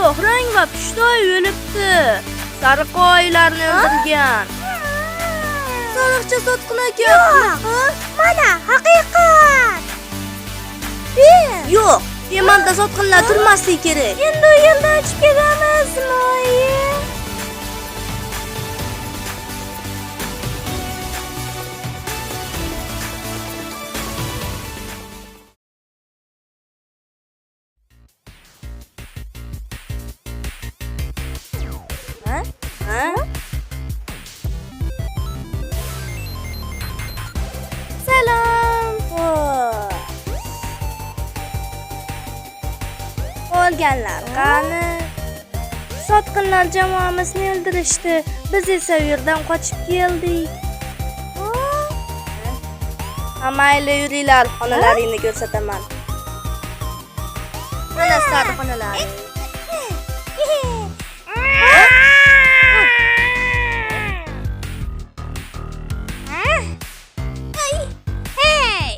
Siyoh rang va pushtoy o'libdi. Sariq oylarni o'ldirgan. Sariqcha sotqin ekan. Yo'q. Mana haqiqat. Yo'q, kemada sotqinlar turmasligi kerak. Endi u yerdan uchib ketamizmi, oyi? Ha? Ha? Salom. Xo'sh. Qolganlar qani? Sotqinlar jamoamizni o'ldirishdi. Biz esa u yerdan qochib keldik. Ha, mayli, yuringlar, xonalaringni ko'rsataman. Mana sizlarni xonalaring. Hey!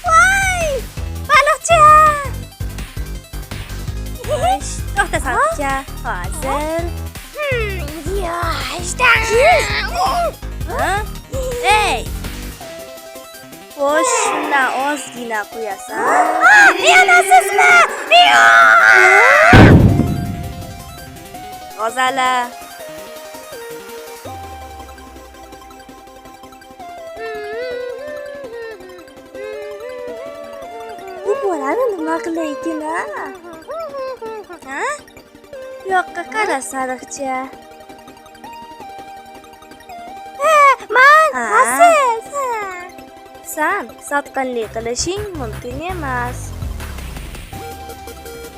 Voy! Baliqchi! Xo'sh, to'xta sariqcha. Hozir. Ha? Ey! Xo'sh, shundan ozgina quyasan. Yanasizmi? G'azala. Bu bolani nima qilaykin a? Ha? Bu yoqqa qara, sariqcha. Man, Ha. siz. San sotqinlik qilishing mumkin emas.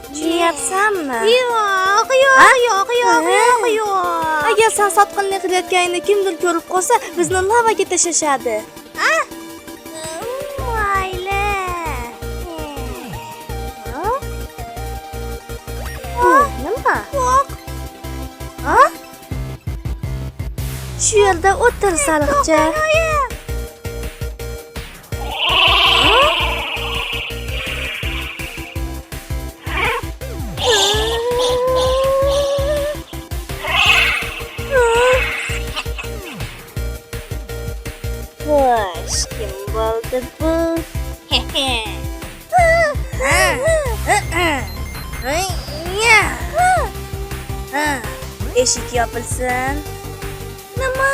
Tushunyapsanmi? Yo'q, yo'q, Ha? yo'q, yo'q, yo'q, yo'q. Agar san sotqinlik qilayotganingni kimdir ko'rib qolsa, bizni lavaga tashlashadi. Mayli. Ha? Bu nima? Yo'q. Ha? Shu yerda o'tir, sariqcha. Xo'sh, kim bo'ldi bu? Eshik yopilsin. Nima?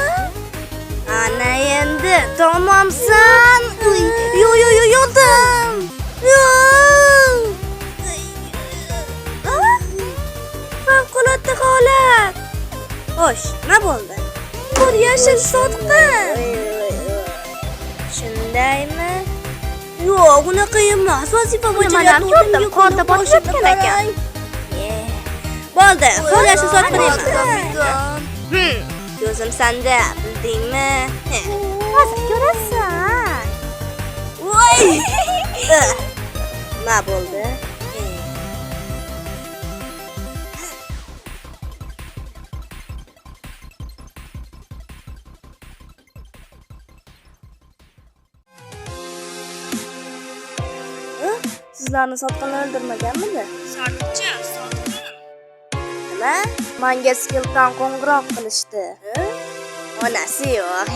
Ana endi tamomsan. Uy, yo yo yo yondim. Yo'q. Favqulodda holat. Xo'sh, nima bo'ldi? Bir yashil sotqin. Shundaymi? Yo'q, unaqa emas. Vazifa Nimadan bajaryapti. ko'rdim, qorda botib yotgan ekan. Bo'ldi, qo'l yashil sotqin emas. Ko'zim sanda, bildingmi? Hozir ko'rasan. Voy! Nima bo'ldi? Sizlarni sotqinlar o'ldirmaganmidi? Sariqcha, sotqin. Nima? Manga skildan qo'ng'iroq qilishdi. Onasi yo'q.